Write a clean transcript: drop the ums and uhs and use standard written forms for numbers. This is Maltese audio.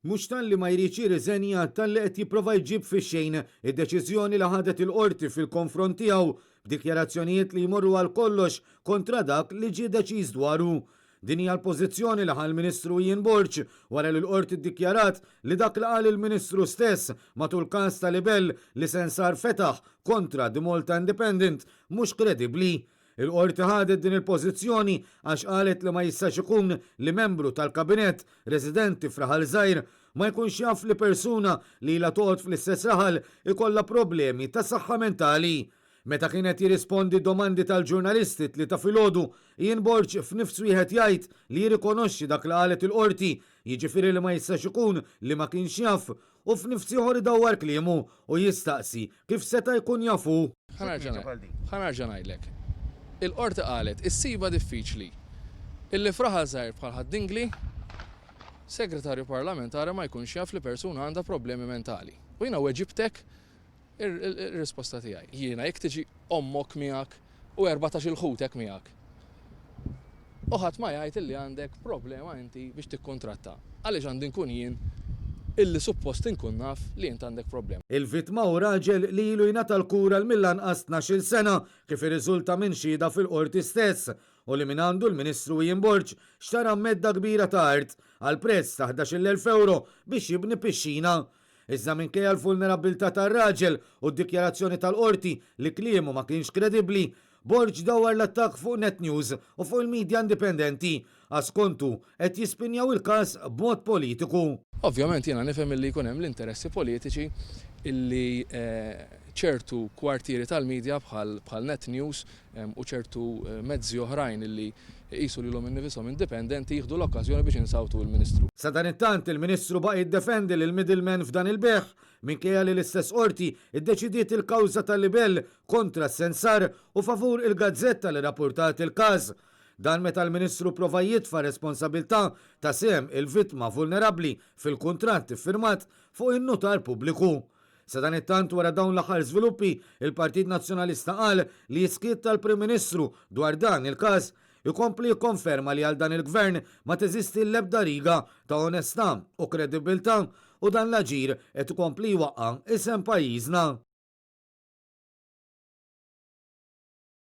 Mhux talli ma jridx jirriżenja talli qed jipprova jġib fix-xejn id-deċiżjoni li ħadet il-Qorti fil-konfront tiegħu b'dikjarazzjonijiet li jmorru għal kollox kontra dak li ġie deċiż dwaru. Din hija l-pożizzjoni li ħa l-Ministru Ian Borg wara li l-Qorti ddikjarat li dak li qal il-Ministru stess matul każ ta' libell li Sensar fetaħ kontra The Malta Independent mhux kredibbli. Il-Qorti ħadet din il-pożizzjoni għax qalet li ma jistax ikun li membru tal-Kabinett residenti f'raħal żgħir ma jkunx jaf li persuna li ilha toqgħod fl-istess raħal ikollha problemi ta' saħħa mentali. Meta kien qed jirrispondi domandi tal-ġurnalisti t-Tlieta filgħodu, Ian Borg f'nifs wieħed jgħid li jirrikonoxxi dak li qalet il-Qorti, jiġifieri li ma jistax ikun li ma kienx jaf, u f'nifs ieħor idawwar kliemu u jistaqsi kif seta' jkun jaf hu. Ħa nerġa' ngħidlek. Il-Qorti qalet issibha diffiċli illi f'raħal żgħir bħal Ħad-Dingli, segretarju parlamentari ma jkunx jaf li persuna għandha problemi mentali. U jiena weġibtek Ir-risposta tiegħi, jiena jekk tiġi ommok miegħek u 14 il-ħutek miegħek. U ħadd ma jgħid illi għandek problema inti biex tikkuntratta. Għaliex għandi nkun jien illi suppost inkun naf li int għandek problema. Il-vittma hu raġel li ilu jingħata l-kura għal mill-anqas 12-il sena, kif irriżulta minn xhieda fil-Qorti stess, u li mingħandu l-Ministru Ian Borg xtara medda kbira ta' art għal prezz ta' 11,000 ewro biex jibni pixxina. Iżda minkejja l-vulnerabbiltà tar-raġel u d-dikjarazzjoni tal-Qorti li kliemu ma kienx kredibbli, Borg dawwar l-attakk fuq Net News u fuq il-media indipendenti għax skont hu qed jispinjaw il-każ b'mod politiku. Ovvjament jiena nifhem illi jkun hemm l-interessi politiċi illi ċertu kwartieri tal-media bħal Net News u ċertu mezzi oħrajn illi iqisu lilhom innifishom indipendenti jieħdu l-okkażjoni biex insawtu l-Ministru. Sadanittant, il-Ministru baqa' jiddefendi lill-middleman f'dan il-bejgħ, minkejja li l-istess Qorti ddeċidiet il-kawża ta' libell kontra s-sensar u favur il-gazzetta li rrappurtat il-każ. Dan meta l-Ministru prova jitfa' responsabilità ta' sehem il-vittma vulnerabbli fil-kuntratt iffirmat fuq in-nutar pubbliku. Sadanittant wara dawn l-aħħar żviluppi, il-Partit Nazzjonalista qal li s-skiet tal-Prim Ministru dwar dan il-każ ikompli jikkonferma li għal dan il-Gvern ma teżisti l-ebda riga ta' onestà u kredibbiltà u dan l-aġir qed ikompli jwaqqa' isem pajjiżna.